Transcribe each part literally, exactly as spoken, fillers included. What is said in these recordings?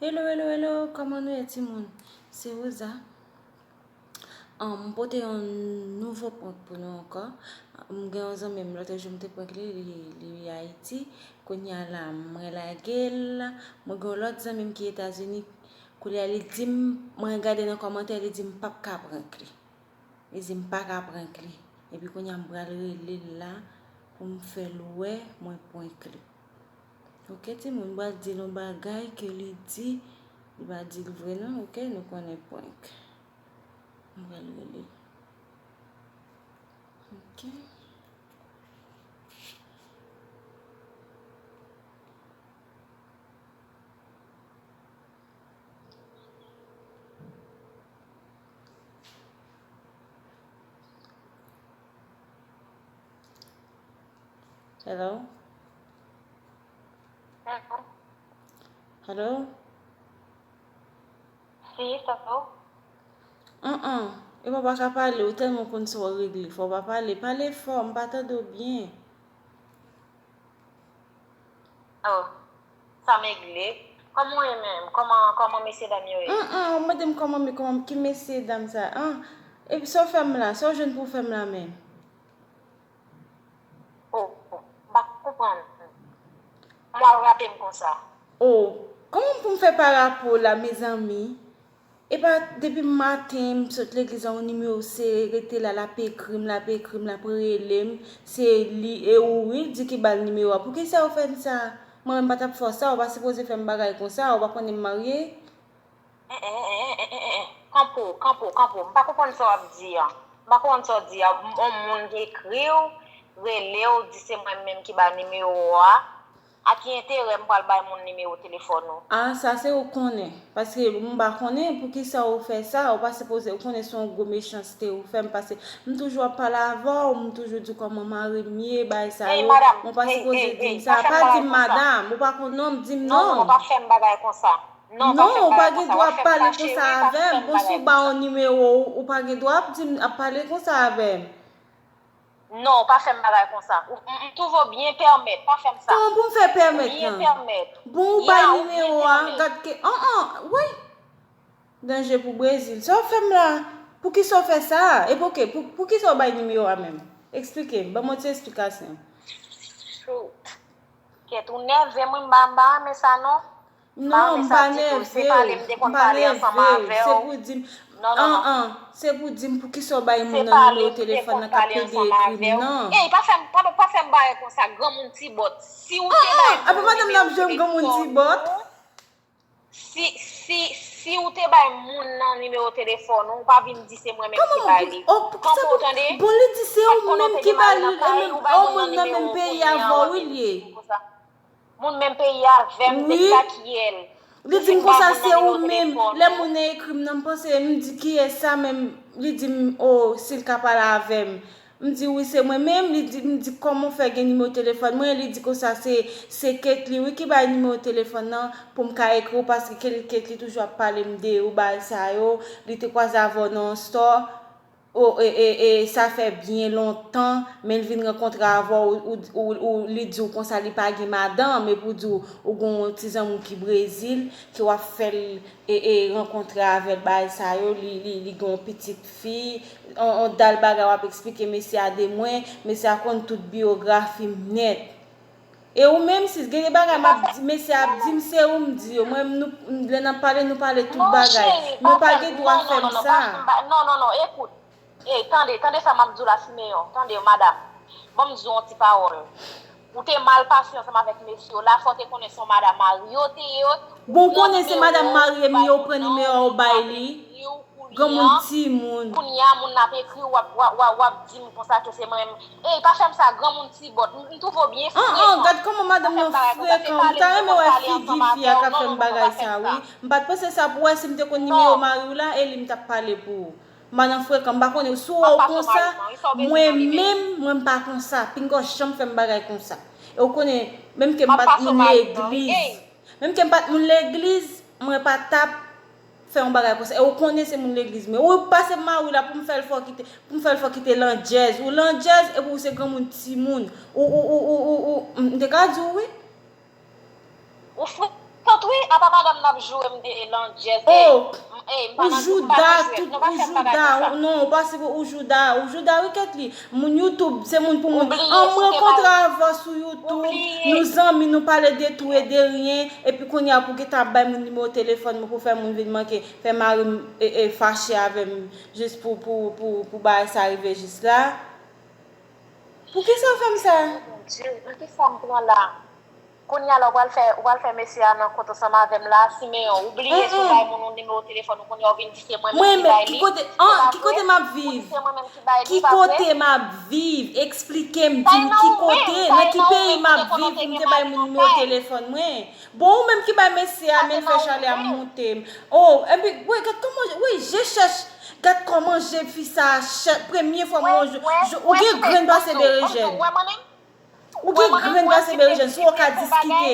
Hello, hello, hello, kòman nou ye, timoun? Se Rosa. An, m pote yon nouvo prank pou nou ankò. M gen yon zanmi m, lòt jou m te prank li, li, li Ayiti. Kounye a la, mwen lage l. Mwen gen yon lòt zanmi m ki Etazini. Kounye a, li di m, mwen gade nan kòmantè, li di m p ap ka prank li. Li di m pa ka prank li. Epi kounye a m pral rele l la pou m fè l wè mwen prank li. Oke, timoun, m pral di l yon bagay ke li di, li pa di l vre non, oke, nou konnen prank. M pral rele l. Oke. Hello? Hello? Hello? Sis, hello? An-an, e pa pa ka pale, ou tèlman konn sa w regle, fò w pa pale. Pale fò, m pa tande w byen. Oh, sa m regle. Kòman w ye menm? Kòman, kòman mesye dam yo ye? An-an, w mande m kòman m ye, kòman, ki mesye dam sa? An, epi sa w fè m la? Sa w jwenn pou w fè m la menm? Oh, oh, m pa konprann. Kòman w ap rape m konsa? Oh, kòman pou m fè pa rape w la, mezanmi? Epa depi maten m sot legliz an, yon nimewo se rete la, l ap ekri m, l ap ekri m, l ap rele m. Se li, e ou wi, l di ki ba l nimewo a. Poukisa ou fè m sa? Mwen menm pa t ap fè w sa, ou pa sipoze fè m bagay konsa, ou pa konnen m marye? En, en, en, en, en, en, en. Kanpe w, kanpe w, kanpe w. M pa konprann sa w ap di a. M pa konprann sa w di a. M, yon moun ki ekri w, rele w, di se mwen menm ki ba nimewo a. A ki enterè m pral bay moun nimewo telefòn ou? A, sa se ou konnen. Paske m pa konnen poukisa ou fè sa, ou pa sipoze, ou konnen se yon gwo mechanste ou fè m, paske m toujou ap pale avè w, m toujou di w kòman mari m ye, bagay sa yo. Ou pa sipoze di m sa. Pa di m madam, ou pa konn non m, di m non. Non, non, non, pa fè m bagay konsa. Non, pa fè m bagay konsa. W ap fè m fache wi, pa fè m bagay konsa. Bon, si w ba yon nimewo, ou, ou pa gen dwa ap di m, ap pale konsa avè m. Non, pa fè m bagay konsa. Ou, m, m twouve w byen pèmèt, pa fè m sa. Kòman pou m fè pèmèt lan? Ou byen pèmèt. Bon, ou bay nimewo a, gad ke, an, an, woy. Danje pou Brezil. Sa w fè m la? Poukisa w fè sa? Epi oke, pou, poukisa w bay nimewo a menm? Eksplike m, ban m yon ti esplikasyon. Shoot. Kèt ou nève m wi, m pa, m pa renmen sa non. Non, m pa nève w, m pa nève w, se pou di m, an, an, se pou di m poukisa w bay moun nan nimewo telefòn nan k ap pede ekri m nan. Ey, pa fè m, pa, pa fè m bagay konsa, granmoun ti bòt. Si w te bay moun nan nimewo telefòn ou, si, si, si w te bay moun nan nimewo telefòn ou, ou pa vin di se mwen menm ki bay li. Kanpe w tande. Bon, li di se ou menm ki bay li, e menm, o, moun nan menm peyi avè w wi l ye. Moun menm peyi avè m, se sa ki ye l. Li di m konsa se ou menm. Lè moun nan ekri m nan, m panse, m di kiyès sa menm? Li di m, o, si l ka pale avè m. M di wi, se mwen menm. Li di, m di kòman w fè gen nimewo telefòn mwen? Li di konsa se, se Ketly wi ki bay nimewo telefòn nan pou m ka ekri w, paske Kel-, Ketly toujou ap pale m de ou, bagay sa yo. Li te kwaze avè w nan yon store. O, e, e, e, sa fè byen lontan, men l vin rankontre avè w, ou, ou, ou, li di w konsa li pa gen madanm, epi w di w, ou gen yon ti zanmi w ki Brezil, ke w ap fè l, e, e, rankontre avè l, bagay sa yo, li, li, li gen yon pitit fi, on, on dal bagay w ap eksplike mesye a de mwen, mesye a konn tout biyografi m nèt. E ou menm, sis, gen de bagay m ap di, mesye ap di m, se ou m di yo. Mwen, nou, lè n ap pale, nou pale tout bagay. Mwen pa gen dwa fè m sa. Non, cheri, non, non, non, pa fè m ba-, non, non, non, ekout. Ey, tande, tande sa m ap di w la, Simeyon. Tande, madanm. Ban m di w yon ti pawòl. Ou te mal pase ansanm avèk mesye w la, fò w te konnen se yon madanm marye w te ye. Bon, ou konnen se madanm marye m ye, ou pran nimewo a, ou bay li. Granmoun timoun. Kounye a, moun nan ap ekri w, w ap, w ap, w ap, w ap di m konsa ke se mwen menm. Ey, pa fè m sa, granmoun ti bòt. M, m twouve w byen frekan. An, an, gad kòman madanm nan frekan. M ta renmen wè figi fi a k ap fè m bagay sa, wi. M pa t panse sa pou wè si m te konn nimewo mari w la, e li m t ap pale pou ou. Madanm frekan, m pa konnen si w wè w konsa, mwen menm, mwen m pa konsa. Pinga w janm fè m bagay konsa. E w konnen, menm ke m pa t moun legliz. Menm ke m pa t moun legliz, mwen pa t ap fè yon bagay konsa. E ou konnen se moun legliz mwen. Ou pase m mari w la pou m fè l fè w kite, pou m fè l fè w kite landjèz. Ou landjèz epi ou se granmoun timoun. Ou, ou, ou, ou, ou, ou, m te ka di w wi. Ou fou. Tant wi, apa madanm nan ap joure m de landjèz. Oh, ou jouda, tout, ou jouda, non, ou pase pou ou jouda, ou jouda wi Ketly. Moun YouTube, se moun pou moun. An m rankontre avè w sou YouTube, nou zanmi, nou pale de tou e de ryen, epi kounye a pou gentan ap bay moun nimewo telefòn mwen pou fè moun vin manke, fè mari m e, e fache avè m jis pou, pou, pou, pou bagay sa rive jis la. Poukisa w fè m sa? Mon Dieu, nan kisa m pran la? Kounye a la, ou pral fè, ou pral fè mesye a nan kont ansanm avè m la, Simeon. Ou bliye si w bay moun yon nimewo telefòn ou, kounye a w vin di se mwen menm ki bay li. Mwen menm, ki kote, an, ki kote m ap viv? Ou di se mwen menm ki bay li, pa vre? Ki kote m ap viv? Eksplike m, di m ki kote, nan ki peyi m ap viv pou m te bay moun nimewo telefòn mwen. Bon, ou menm ki bay mesye a, men l fè chalè a monte m. Oh, epi, wi, gad kòman, wi, je chèch, gad kòman je fi sa a chèch, premye fwa m wè, ou gen grenn pase Berejèn. Ou gen grenn pase Berejèn, si w ka diskite.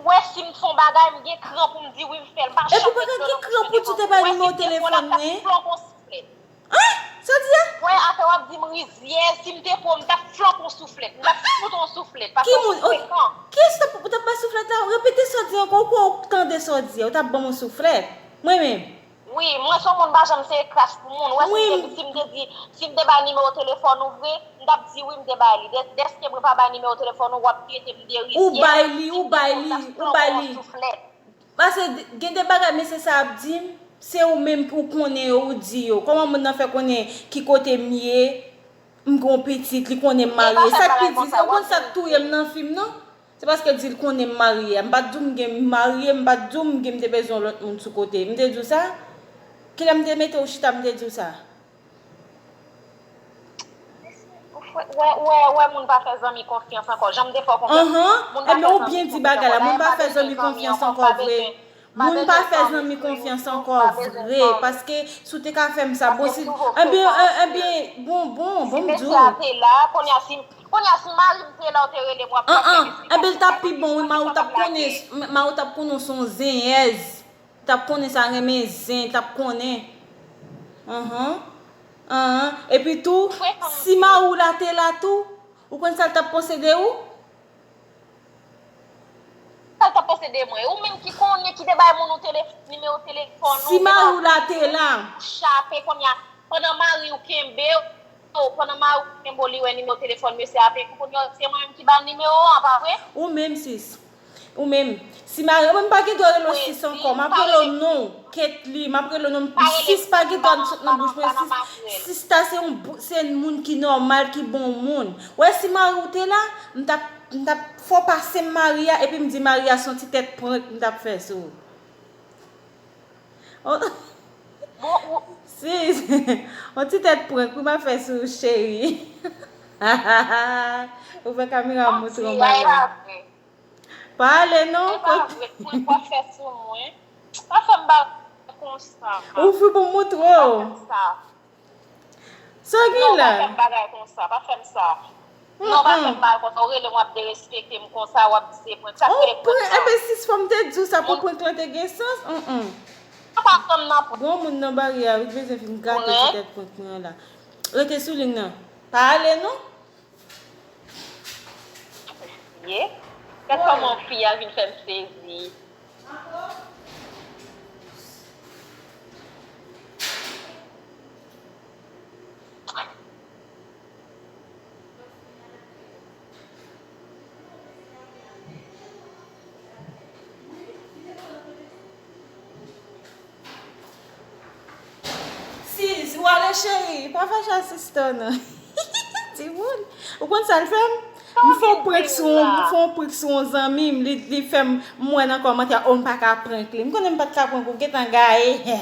Wè, si m fè yon bagay, m gen kran pou m di wi, m fè l. M pa janm met dlo nan bouch mwen devan moun. Wè, si m te pran, m t ap flank yon souflèt. Hein? Sa w di a? Wè, atè w ap di m rizyèz, si m te pran, m t ap flank yon souflèt. M t ap fout yon souflèt, paske w frekan. Kiyès ou t ap bay souflèt la? Repete sa w di ankò, ou kwè w tande sa w di a, ou t ap ban m yon souflèt? Mwen menm? Wi, mwen se yon moun m pa janm sere kras pou moun. Ou wè, si m te, si m te di, si m te bay nimewo telefòn ou vre, m t ap di wi, m te bay li. Dè-, dèske mwen pa bay nimewo telefòn ou, w ap trete m de rizyèz. Ou bay li, ou bay li, ou bay li. Paske gen de bagay mesye sa ap di m, se ou menm ki konnen yo, ou di yo. Kòman moun nan fè konnen ki kote m ye, m gen yon pitit, li konnen m marye. Sa k pi di, ou konn sa k touye m nan fim nan? Se paske l di l konnen m marye. M pa t di w m gen, m marye, m pa t di w m gen, m te bezwen yon lòt moun sou kote. M te di w sa? Kilè m te mete w chita, m te di w sa? Wè, wè, wè, moun pa fè zanmi konfyans ankò. Jan m te fè w konfyans, moun pa fè zanmi konfyans ankò. Ebyen, ou byen di bagay la, moun pa fè zanmi konfyans ankò vre. Moun pa fè zanmi konfyans ankò vre, paske si w te ka fè m sa, bon, si, ebyen, e, ebyen, bon, bon, bon, m di w. Si mesye a te la, kounye a, si, kounye a, si mari m te la, ou te rele m, w ap fè mesye. Ebyen, l t ap pi bon, wi, mari w t ap konnen, mari w t ap konnen w se yon zenyèz. T ap konnen sa renmen zen, t ap konnen. Anhan. Anhan. Epi tou, si mari w la te la tou, ou konn sa l t ap panse de ou? Sa l t ap panse de mwen? Ou menm ki konnen, ki te bay moun ou tele-, nimewo telefòn ou, si mari w la te la, ou chape kounye a, pandan mari w kenbe w, pandan mari w kenbe w, li wè nimewo telefòn mesye a, epi kounye a, se mwen menm ki ba l nimewo an, pa vre? Ou menm, sis. Ou menm, si mari, mwen m pa gen dwa rele w sis ankò, m ap rele w non, Ketly, m ap rele w non, sis pa gen dwa sot nan bouch mwen, sis, sista se yon, se yon moun ki nòmal, ki bon moun. Wè, si mari w te la, m t ap, m t ap fè w pase m mari a, epi m di mari a se yon ti tèt prank m t ap fè sou ou. Sis, yon ti tèt prank wi m ap fè sou ou, cheri. Ou fè kamera montre yon bagay. Pa ale non. E pa vre, prank w ap fè sou mwen. Pa fè m bagay konsa. Ouvri pou m montre w. Pa fè m sa. Sa w gen la? Non, pa fè m bagay konsa, pa fè m sa. Non, pa fè m bagay konsa. Ou rele m, w ap derespekte m konsa, w ap di se prank. Sa k rele prank sa? Ebyen, sis, fò m te di w sa pou prank lan te gen sans. Ou pa konn nan prank. Granmoun nan barye a, wi, bezwen vin gate ti tèt prank mwen an la. Rete sou liy nan. Pa ale non. Ye. Gad kòman fi a vin fè m sezi. Sis, ou ale cheri, pa fache ak sista w non. Timoun, ou konn sa l fè m? M fè yon prank sou, m fè yon prank sou yon zanmi m, li, li fè m, m wè nan kòmantè, oh, m pa ka prank li. M konnen m pa t ka prank ou, gentan gaye.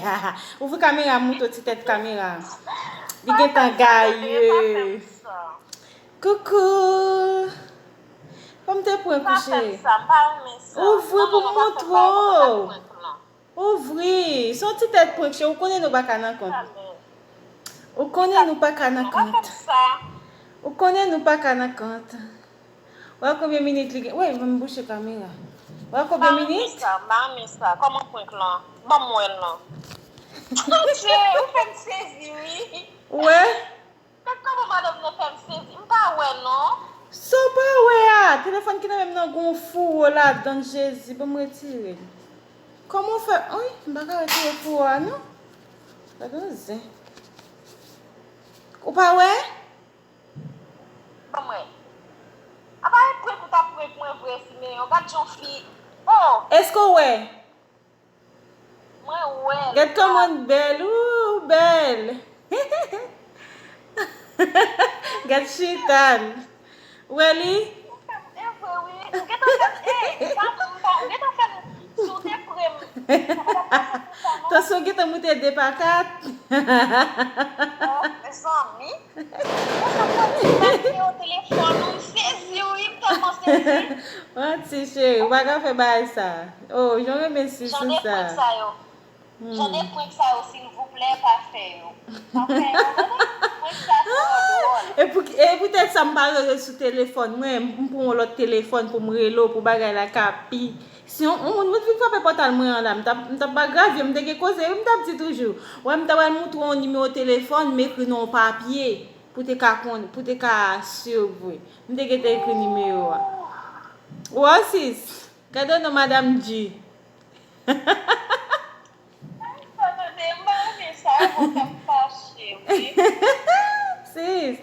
Ouvri kamera, m montre w ti tèt kamera. Li gentan gaye. Koukou. Fò m te prank ou, cheri. Ouvri pou m montre w. Ouvri. Se yon ti tèt prank, cheri. Ou konnen nou pa ka nan kont. Ou konnen nou pa ka nan kont. Ou konnen nou pa ka nan kont. Wè konbyen minit li gen. Wè, m bouche kamera. Wè konbyen minit? M pa renmen sa, m pa renmen sa. Kòman prank lan? Ban m wè l non. Monchè, ou fè m sezi, wi. Ou wè? Gad kòman madanm nan fè m sezi. M pa wè non. Sa w pa wè a? Telefòn ki nan men m nan gon fouwo ladan l, Jezi, ban m retire l. Kòman w fè? Wi, m pa ka retire fouwo a, non. Gade yon zen. Ou pa wè? Ban m wè. A pa e prank ou t ap prank mwen vre, Simeon. Gad jan w fi. Oh! Èske w wè? Mwen wè l. Gad kòman l bèl, ou bèl. Gad chita l. Ou wè li? Ou fè m, e vre wi. Ou gentan fè m, e, ou pa, ou pa, ou gentan fè m, si w te pre m, sa pa t ap pase konsa non. Tansyon gentan moute de pa kat. Oh, mezanmi. Mwen sa pran ti bat yo telefòn, ou m sezi wi, m tèlman sezi. Manti, cheri, ou pa ka fè bagay sa. Oh, jan renmen sis sou sa. Jan de prank sa yo. Hmm. Jan de prank sa yo, silvouplè, pa fè yo. Pa fè yo, tande? Prank sa twò dwòl. E pou, e poutèt sa, m pa rele sou telefòn mwen, m pran yon lòt telefòn pou m rele w, pou bagay la ka pi Si yon, yon moun vin frape pòtal mwen an la, m t ap, m t ap pa gravye, m te gen koze, wi, m t ap di toujou. Wè, m ta pral montre w yon nimewo telefòn, m ekri nan yon papye, pou te ka konn, pou te ka swiv, wi. M te gentan ekri nimewo a. Wè, sis, gade non madanm G. Sa tande, m pa renmen sa, mwen fè m fache, wi. Sis,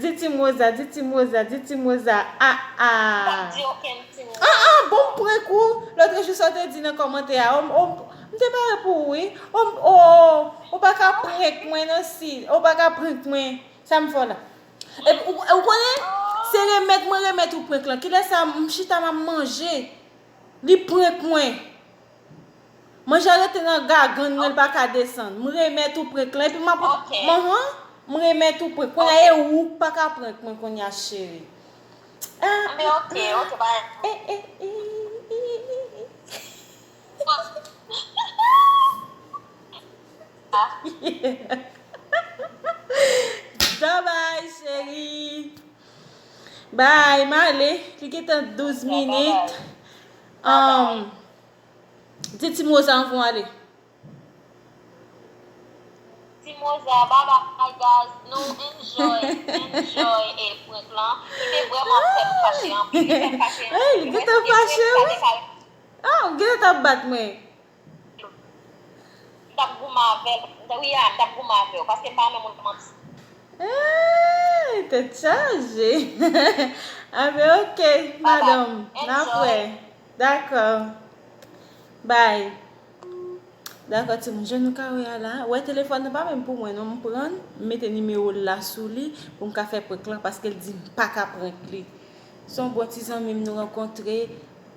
di Ti Moza, di Ti Moza, di Ti Moza, ah, ah. M p ap di okenn Ti Moza. Ah, ah, bon, m prank ou. Lòt jou sa w te di nan kòmantè a, oh, oh, m te pare pou ou, wi. Oh, oh, ou pa ka prank mwen, non, sis. Ou pa ka prank mwen. Sa m fè w la? Epi, ou, ou konnen, se remèt mwen remèt ou prank lan. Kilè sa, m chita, m ap manje. Li prank mwen. Manje a rete nan gagann mwen, l pa ka desann. M remèt ou prank lan, epi m ap, ok, manman, m remèt ou prank. Kounye a, e ou k pa ka prank mwen kounye a, cheri. Ah, men ok, ok, bye. Eh, eh, eh, eh, eh, eh. Bye bye, cheri. Bye, m ale. Li gentan douz minit. Um, di Ti Moza anvan w ale. Ti Moza, bye bye, guys. Nou enjoy, enjoy e prank lan. Li te vrèman fè m fache anpil, li fè m fache anpil. Li gentan fache, wi. Ah, ou gentan t ap bat mwen. M t ap goumen avè l. Wi, a, m t ap goumen avè w, paske m pa renmen moun manti. Hey, tèt chaje. Ah, men ok, madanm. N ap wè. Dakò. Bye. Dakò, timoun, jan nou ka wè a la. Wè, telefòn nan pa menm pou mwen, non. M pran l, m mete nimewo l la sou li, pou m ka fè prank lan, paske l di m pa ka prank li. Se yon bon ti zanmi m nou rankontre,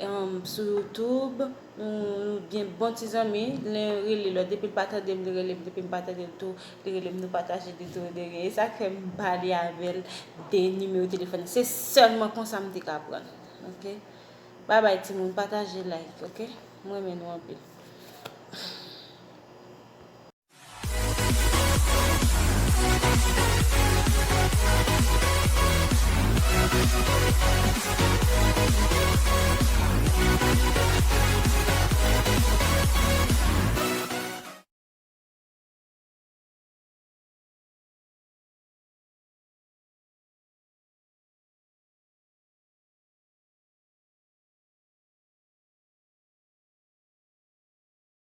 em, sou YouTube. Nou, nou gen bon ti zanmi. Lè m rele lòt, depi l pa tande m, li rele m. Depi m pa tande l tou, li rele m. Nou pataje de tou de ryen. E sa k fè m pale avè l de nimewo telefòn. Se sèlman konsa m te ka pran l. Ok? Babay, timoun. Pataje, like, ok? M renmen nou anpil.